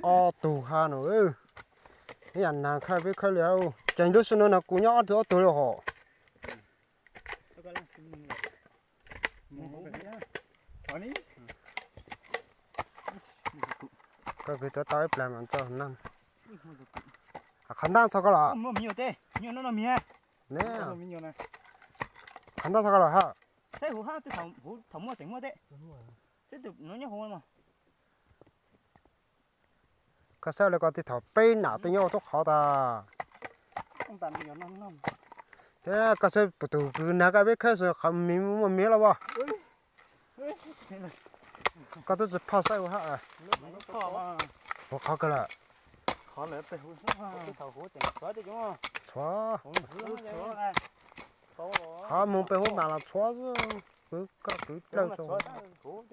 Ob tug ha no, ib yam nag khawb peb khawb li. Ces lub sij hawm no kuv nyob ob tug ob tug li hos. Koj kwv tuav tau ib plag mas txog na. Qhov ntab txog koj los? Ne, qhov ntab txog koj los ha? Koj saib li koj tej thaum peb nam tej nyob ua tub qhov tas. Thiab koj saib tus kwv nag koj peb khawb xwb qhov miv muaj miv los as. Koj twb tsis phoj saib ua hab. Ua qhov kawg lawm. Txhuav. Qhov mus pem huab mas los txhuav xwb. Kwv koj kwv dlawg tso. Qwv.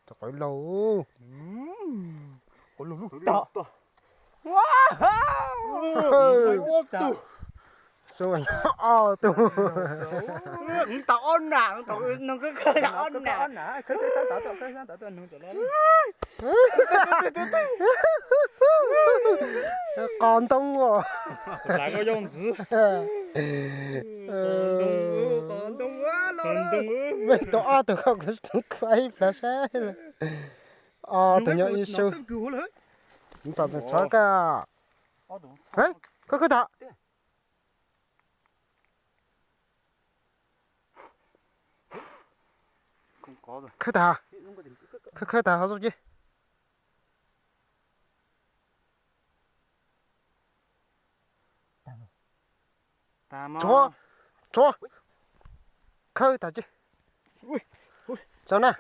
Qwv laug. Xub ob tug. Tau ob nam, tau ob nam. Qos ntoo os. Mej tau ob tug koj kuv ib plawv saib. Ob tug nyob ib sub. Ntxom txog koj. Khawb khawb tag. Khawb tag. Khawb khawb tag ho zoo ci. Tsuav, tsuav. Khawb tag ci. Tso na.